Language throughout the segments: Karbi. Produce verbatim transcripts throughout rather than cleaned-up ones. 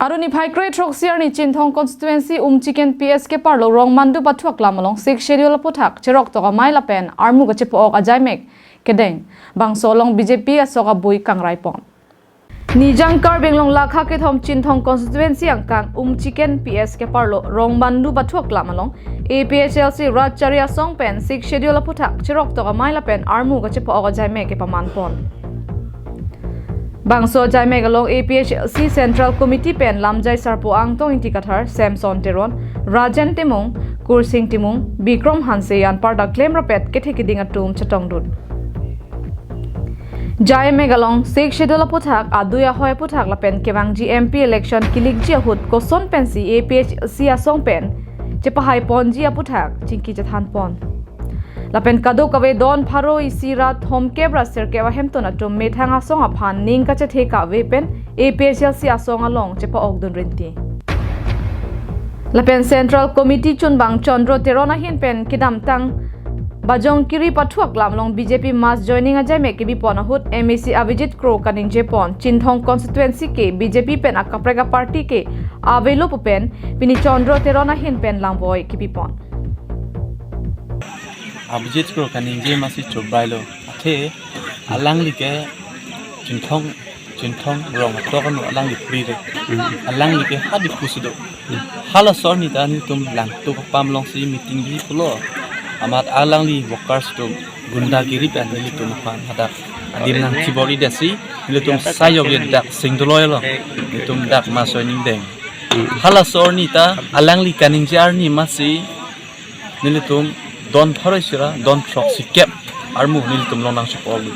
Arni phai kre throksi arni Chinthong constituency Umchiken P S keparlo Rongmandu pathuak lam along Sixth Schedule aphuthak cherok tok amei lapen armu kachepa-ok ajaimek kedeng. Bangso along B J P asok abui kangrai pon. Nijang Karbi Anglong lakha kethom Chinthong constituency angkang Umchiken P S keparlo Rongmandu pathuak lam along A P H L C rat chari asong pen Sixth Schedule aphuthak cherok tok amei lapen armu kachepa-ok ajaimek kepaman pon. Bangso ajaimek along A P H L C Central Committee pen lamjai sarpo Angtong Ingti Kathar, Samson Teron, Rajen Timung, Kursing Timung, Bikrom Hanse anparta klem rapet kethe keding atum chetongdun. Ajaimek along Sixth Schedule aphuthak, adui ahoi aphuthak lapen kevangji M P election kilikji ahut koson pensi A P H L C asong pen chepahai ponji aphuthak chingki chethan pon. Lapen kadokave don pharo isi ra thomkep ra sirkep ahemtun atum methang asong aphan ning kachethe kave pen A P H L C asong along chepa-okdun rinti. Lapen Central Committee chunbang Chandra Teron ahin pen kedamtang Bajongkiri pathuak lam along B J P mass joining ajaimek kebi pon ahut M A C Abhijit Kro kaningje pon Chinthong constituency ke B J P pen akaprek aparty ke avelo pu pen pini Chandra Teron ahin pen langvoi kebi pon. Abhijit Kro kaningje masi chobei lo. Athe alangli ke Chinthong, Chinthong rong atok anu alangli phri re. Alangli ke hadi pusi do. Halaso arni ta nelitum Langtuk apam alongsi meeting bi pulo. Amat alangli workers atum gundagiri pen nelitum aphan hadak adim nangchibor-i detsi nelitum sayok ye dak Singdoloi along nelitum dak mass joining deng. Halaso arni ta alangli kaningje arni masi nelitum don pharo isi ra don throksi kep armu nelitum along nangchepol.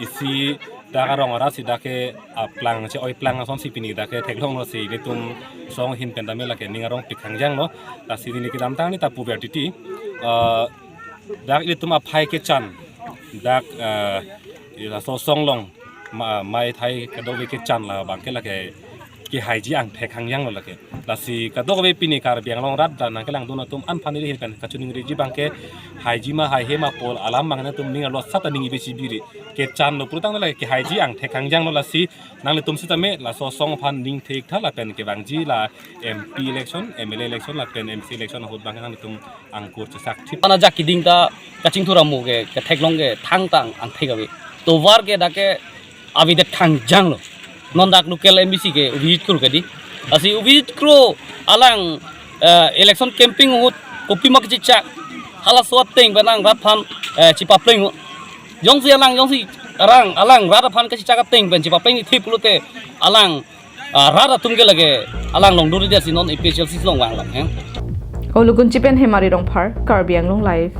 Isi dak arong arat si dak ke aplang che-oi plang asonsi pini dak ke theklonglo si nelitum song ahin pen tame lake ning arong pik hangjang lo. Lasi neli kedamtang arni ta puver titi. Ah, dak nelitum aphai kechan dak, ah, laso asong along ma-, mei thai kadokave kechan labang ke lake kehaiji angthek hangjang lo lake. Lasi kadokave pini Karbi Anglong rat dan nangkelangdun atum an aphan neli ahin pen kachiningri ji abang ke haiji ma haihe ma pu alam abang nangtum ning arlo sat aning ibe chibiri. Kechan lo pulotangte lake kehaiji angthek hangjang lo lasi nanglitum sitame laso asong aphan ning thektha lapen kevangji la M P election, M L A election lapen M C election ahut abang nangtum angkur chesak thip. Ana jak keding ta kachingthur amu ke ketheklong ke thangta angthek ave. Tovar ke dak ke avedet hangjang lo. Non dak local M A C ke Abhijit Kro ke di. Lasi Abhijit Kro alang, eh, election campaign ahut kopima kachechak halaso ateng pen alang rat aphan, eh, chepapleng. Jongsi alang, jongsi arang, alang rat aphan kachechak ateng pen chepapleng-ikthe pulote alang, ah, rat atum ke lake alang longduri detsi non A P H L C along vanglang he. Olukunchi pen Hemari Rongphar, Karbi Anglong Live.